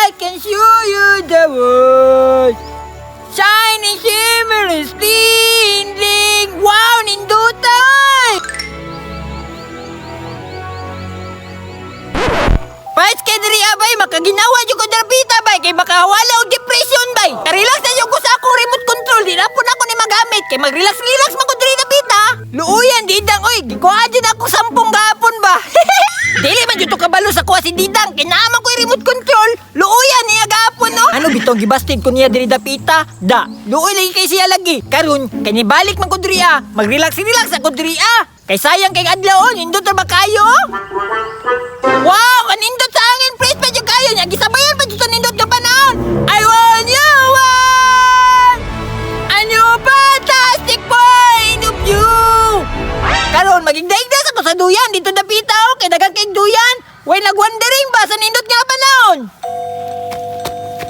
I can show you the world. Shining, shimmering, splendid. Wow, nindota! Oy! Pais kay diri abay, makaginawa jud ko darbita bay kay makawala og depression bay. Karelax na jud ko sa akong remote control, di na po na ako ni magamit kay mag-relax-relax man ko diri dapita. Luoyan didang oy, gikuha jud ako sampung gahapon ba. Dili man jud to kabalo sa kuha si Didang, kay naa man ko'y remote control. Luoyan niya gahapon no. Ano bitong gibastig ko niya diri dapita? Da, luoy lagi kay siya lagi. Karon kay nibalik man ko diri ah, mag-relax-relax ako diri ah. Kay sayang kay adlaw oh, nindot ra ba kayo? Oh? Wow, kanindot sa angin, please pa jud kayo nya gisabayan pa jud sa nindot nga panahon. I want you one. A new fantastic point of view. Karon magigdaigda sa ko sa duyan dito dapita oh, kay daghang kay duyan. Way nagwandering ba sa nindot nga panahon?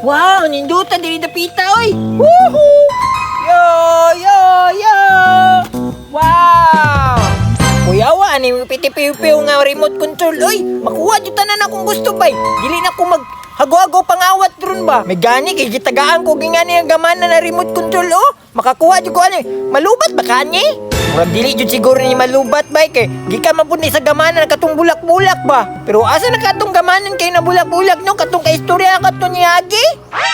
Wow, nindutan diri dapita oy. Woohoo! Yo yo yo. Wow! Kuyawa ani piti-piw-piw nga remote control oy. Makuha jud tanan akong gusto bay. Dili na ko mag hago-hago pangawat ron ba. May gani kay gitagaan ko gingani ang gamana na remote control oh. Makakuha jud ko ani. Malubat ba kani? Murag dili jud siguro ni malubat bay kay gikan man pud ni sa gamana katong bulak-bulak ba. Pero asa na katong gamanan kay na bulak-bulak no katong kay istorya kato ni Agi?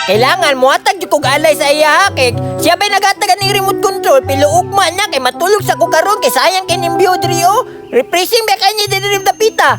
Kailangan mohatag jud kog alay sa iya ha kay siya bay nagatag aning remote control pero ugma na kay matulog sa ko karon kay sayang kay ning view diri oh. Refreshing ba kanya diri dapita.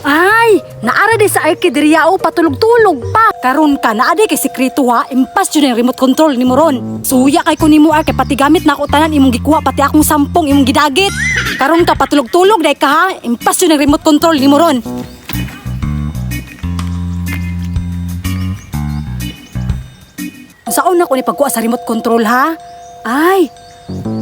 Ay, naara di sa arcade diriya o patulog-tulog pa. Karon ka naa di kay sekreto ha, impas jud ang remote control nimo ron. Suya kay ko nimo ar kay pati gamit na ako tanan imong gikuha pati akong sampung imong gidagit. Karon ka patulog-tulog dai ka ha, impas jud ang remote control nimo ron. Unsaon na ko ni pagkuha sa remote control ha? Ay,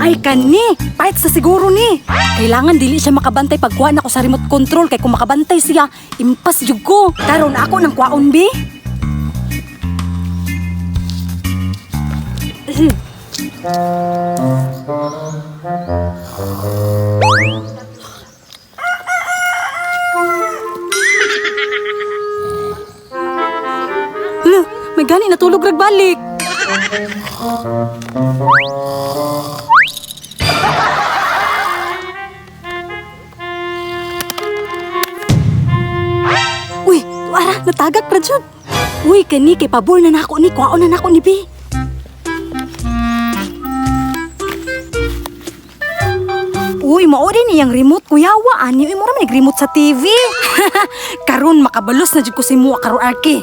ay kani, pahit sa siguro ni. Kailangan dili siya makabantay pagkuha na ko sa remote control kay kung makabantay siya, impas jud ko. Karon ako nang kuwaon bi. Hala, may gani natulog rag balik. Uy, tuara, natagak ra jud. Uy, kani kay pabor na nako ni, kuwaon na nako ni bi. Uy, mao din iyang remote kuyawa ani uy mura man remote sa TV. Karon makabalos na jud ko sa imuha karon Arki.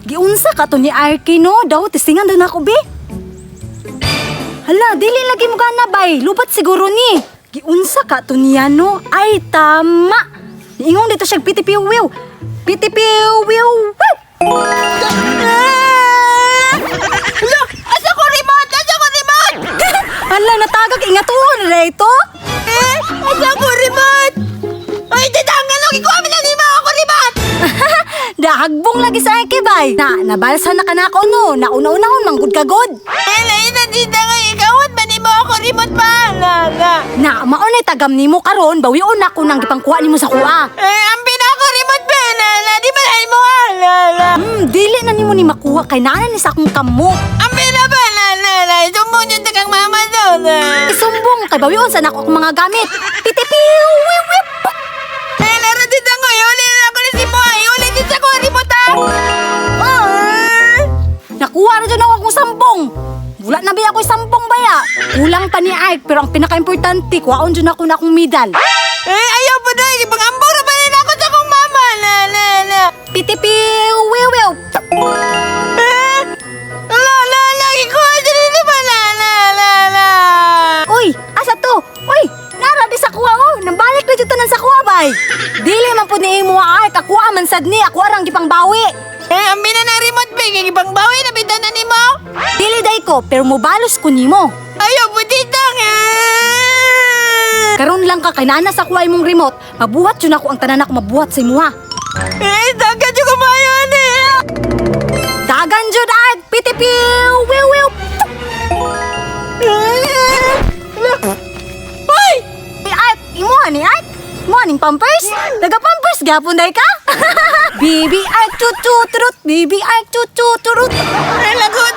Giunsa ka to ni Arki no? Daw testingan daw nako be. Hala, dili lagi mo gana bay. Lubat siguro ni. Giunsa ka to niya no? Ay tama. Niingon dito siya pitipiwiw. Pitipiwiw. Hala, asa ko remote? Asa ko remote? Hala, natagak ingatuon na ito. Eh, asa ko remote? Ay, didang ano gikuha man na nimo ako remote. Dahagbong lagi sa Arki bay. Na, nabalsa na ka na ako no. Nauna-unahon manggod ka god. Eh, lain na didang ay ikawat man nimo ako remote ba? La la. Na, maunay tagam nimo karon, bawion na ko nang gipangkuha nimo sa kuha. Eh, ambi na ako remote ba? La la, di ba lain mo ah? La la. Dili na nimo ni makuha kay naa na ni sa akong kamot. Ambi na ba? La la la. Isumbong yun kang mama doon. Ah. Isumbong kay bawion sa nako akong mga gamit. Pitipiw! Wiw, wiw, puk! Eh, laro dito ko. Iuli na ako ni si Moa. Iuli din sa ko remote ah. Ah. Nakuha na dyan ako akong sambong. Wala na ba ako'y sambong baya? Kulang pa ni Ike, pero ang pinaka-importante, kuhaon dyan ako na akong medal. Eh, ayaw po na. Ibang ambong na pa rin ako sa akong mama. La la la. Pitipiw! Wiw, wiw! Eh, la la la. Ikuha siya dito ba? La la la la. Uy, asa to? Uy, nara di sa kuha oh. Nambalik na dyan tanan sa kuha bay. Dili man po ni imo Ike, akuha man sad ni, ako arang gipang bawi. Eh, ambi na ng remote ba? Ibang bawi na bitaw na nimo. Dili day ko, pero mobalos ko nimo. Ayaw po dito nga. Karon lang ka kay naa na sa kuha imong remote. Mabuhat yun ako ang tanan ako mabuhat sa imuha. Eh, dagat yung kumayon eh. Dagan jud Ike. Pew wiu wiu. Hoy! Ay, Ark, imo ni Ark. Mo aning pampers? Naga-pampers gapon day ka? Baby Ark tut tut turut, baby Ark tut tut turut. Ay, lagoy.